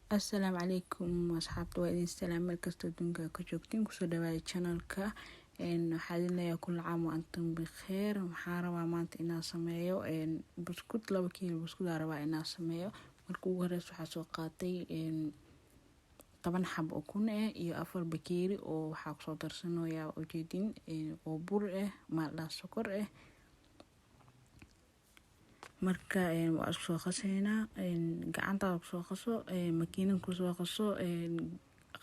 Asalaamu calaykum asxaabta, waa idin salaam meel kastoo adduunka ka joogtiin. Kusoo dhawaada channelka. Waxaa idin leeyahay كل عام وأنتم بخير. Waxaan rabaa maanta inaan sameeyo buskud, 2 kiilo buskud aan rabaa inaan sameeyo. Marka ugu horeysa waxaa soo qaatay 10 xabo ukun ah iyo 4 bakeeri oo waxaa kusoo darsanayaa ujeedin oo bur ah, maaldhaa sokor ah. Marka waa isku soo qaseynaa. Gacantaada kusoo qaso, makiinad kusoo qaso,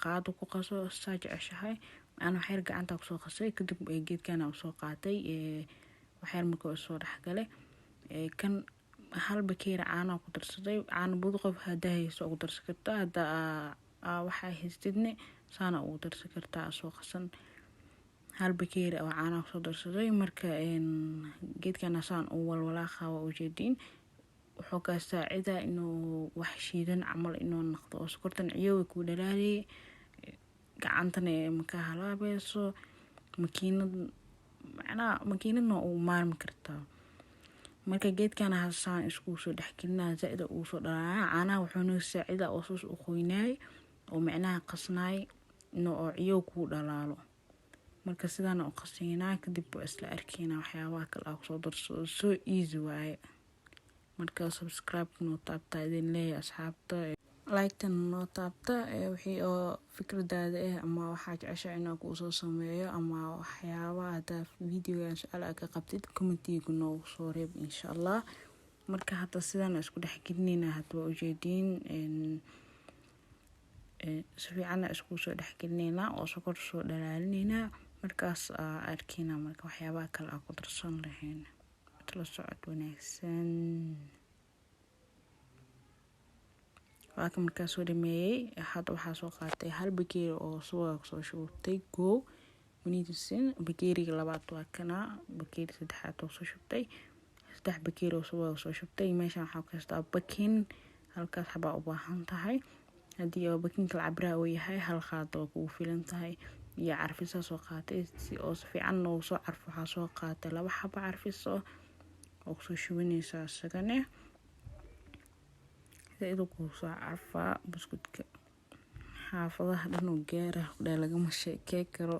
qaado ku qaso, saa jeceshahay. Aan waxyar gacanta kusoo qasay, kadib geedkan usoo qaatay. Waxyar marka soo dhexgalay, kan hal bakeeri caana ku darsaday. Caano bud qof hadaa haysto ugu darsan kartaa, hadaa waxaa haystidne saana ugu darsan kartaa soo qasan. Hal bakeeri oo caanaha kusoo darsaday. Marka geedkan saan u walwalaaqa, waa ujeediin, wuxuu kaa saacidaa inuu wax shiidan camal inuu noqdo oo sokortan ciyooga kuu dhalaaliyay, gacantana makaa halaabeyso. Makiinad macnaha makiinadna waa ugu maarmi kartaa. Marka geedkan hasaan iskugu soo dhexgelinaa, zaaid ugu soo dhalaalaa caanaha. Wuxuu noo saacidaa oo soos u qoynaay oo micnaha qasnaay inuu oo ciyow kuu dhalaalo. Marka sidaana u qaseynaa, kadib waa isla arkeynaa waxyaabaha kale aa kusoo darsado. So easy waaye. Marka subscribe noo taabta idin leeyahay asxaabta, like-tan noo taabta. Wixii oo fikradaada ah ama waxaa jecesha inaa kuu soo sameeyo ama waxyaabaha hadaa videogan su-aal aa ka qabtid, commentiga noogu soo reeb, insha Allah. Marka hadda sidaan isku dhexgelineynaa. Hadda waa ujeediin, si fiicanna isku soo dhexgelineynaa oo sokor soo dhalaalinaynaa. Markaas aa arkeynaa marka waxyaabaha kale aa ku darsan lahayn. La socod wanaagsan. Waa ka markaa soo dhameeyey. Hadda waxaa soo qaatay hal bakeeri oo subaga kusoo shubtay go manitusin. Bakeeriga labaad waa kana, bakeeri saddexaad oo soo shubtay. 3 bakeeri oo subaga soo shubtay. Meeshan waxaa ku haystaa bakin, halkaas xabaa u baahan tahay. Haddii oo bakinka la cabiraa uu yahay, hal qaado waa kugu filan tahay. Iyo carfisaa soo qaatay si oo si fiican noogu soo carfo. Waxaa soo qaatay 2 xabo carfiso oo kusoo shubanaysaa isagane, zaaid kuu soo carfaa buskudka. Xaafadaha dhan oo gaara kudhaa, lagama sheekey karo.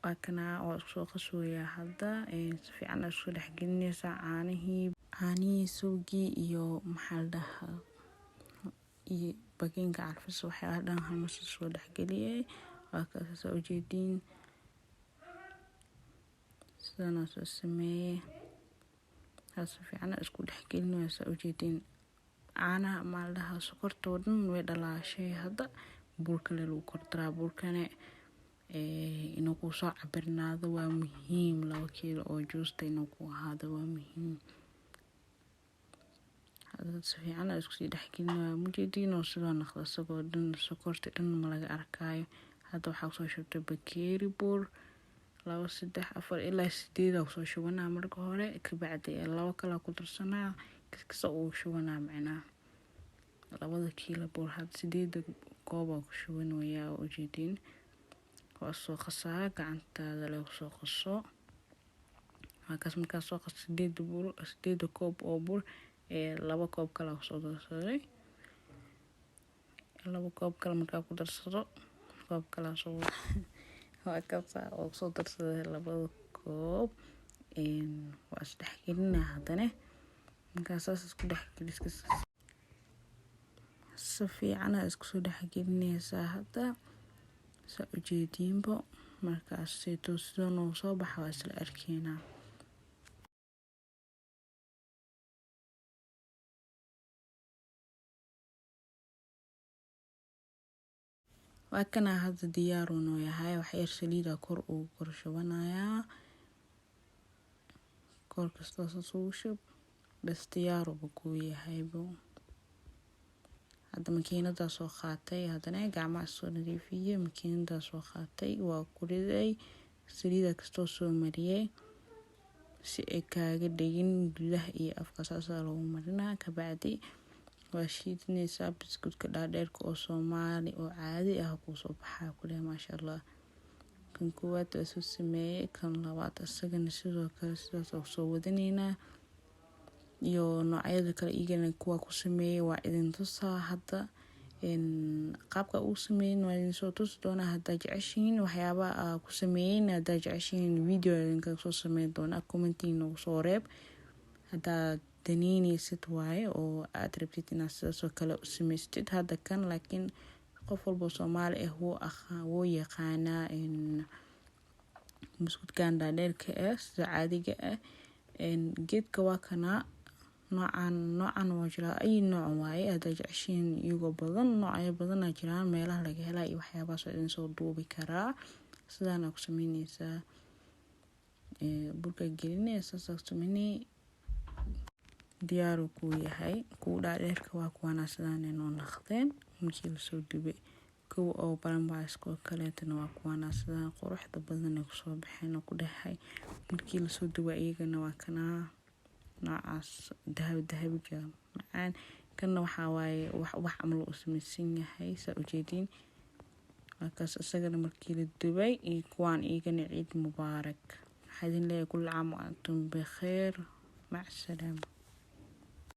Waa kana, waa isku soo qasooyaa hadda. Si fiican aa isku dhexgelinaysaa caanihii, subagii iyo maxaa la dhahaa iyo bakinka carfiso. Waxyaalaha dhan hal mar soo dhexgeliyay. Waa kaas, ujeediin, sidaan soo sameeyey. Si fiican isku dhexgelinaysa, ujeediin. Caanaha, maxaa la dhahaa, sokorta oo dhan way dhalaashay. Hadda burka le lagu kordaraa. Burkane inuu kuu soo cabirnaado waa muhiim. 2 kiilo oo juusta inuu ku ahaado waa muhiim. Hadda si fiican isku sii dhexgelinaya, mujeediin oo sidoo noqda isagoo dhan sokorta dhan ma laga arkaayo. Hadda waxaa kusoo shubtay bakeeri bur, 2, 3, 4 ilaa 8 kusoo shubanaa marka hore. Kabacdi 2 kale ku darsanaa, kaskasa uu shubanaa. Macnaha 2da kiilo bur hadda 8da koobaa ku shubanayaa, waa ujeediin. Waa soo qasaa, gacantaada le kusoo qaso. Waa kaas. Markaa soo qaso 8da bur, 8da koob oo bur, 2 koob kale kusoo darsaday. 2 koob kale markaa ku darsado, koob kale soo waa kasa oo kusoo darsaday labada koob. Waa isdhexgelinaa haddana. Markaa saas isku dhexgelis, si fiican aa isku soo dhexgelinaysaa hadda, saa ujeediinbo. Markaas seeto sidoo noogu soo baxa waa isla arkeynaa. Waa kana, hadda diyaar uu noo yahay. Wax yar saliida kor ugu kor shubanayaa, kor kastoo saas ugu shub, bas, diyaaruba kuu yahaybo. Hadda makiinadaa soo qaatay. Haddana gacmaha soo nadiifiyey, makiinadaa soo qaatay, waa ku riday, saliida kastoo soo mariyey si ay kaaga dhegin gudaha iyo afka. Saasaa lagu marinaa. Kabacdi waa shiidinaysaa. Buskudka dhaadheerka oo Soomaali oo caadi ah kuusoo baxaa kuleh, maasha Allah. Kan koowaad waa soo sameeyey, kan labaad isagana sidoo kale sidaas oo soo wadaneynaa. Iyo noocyada kale iyagana kuwa ku sameeyay waa idin tusaa hadda. Qaabka uu sameeyin waa idin soo tusi doonaa. Haddaa jeceshihiin waxyaabaha ku sameeyeyn, haddaa jeceshihiin video idinkaga soo sameyn doonaa. Commenting noogu soo reeb haddaad daneyneysid waaye oo aad rabtid inaad sidaasoo kale u samaystid hadda kan. Laakiin qof walbo Soomaali ah wuu yaqaanaa buskudkan dhaadheerka ah sida caadiga ah. Geedka waa kanaa, noocan noocan waa jiraa, ay nooc waaye. Haddaa jeceshihiin iyagoo badan, noocyo badanaa jiraan, meelaha laga helaa iyo waxyaabahaas waa idin soo duubi karaa. Sidaana ku sameyneysaa, burka gelinaya, saasaa ku sameynay, diyaaruu kuu yahay. Kuwa dhaadheerka waa kuwaana, sidaan noo naqdeen markii lasoo dubay. Kuwa oo baranbaaska oo kaleetana waa kuwaana, sidaan quruxda badan ay kusoo baxeen oo ku dhahay markii lasoo dubay. Iyagana waa kanaa, noocaas dahabi dahabiga macaan. Kanna waxaa waaye wax ubax camal uu samaysan yahay, saa ujeediin. Waakaas isagana markii la dubay. Iyo kuwaan iyagana. Ciid mubaarak, waxaa idin leeyahay, kulli caam wa antum bikheer, mac salaama.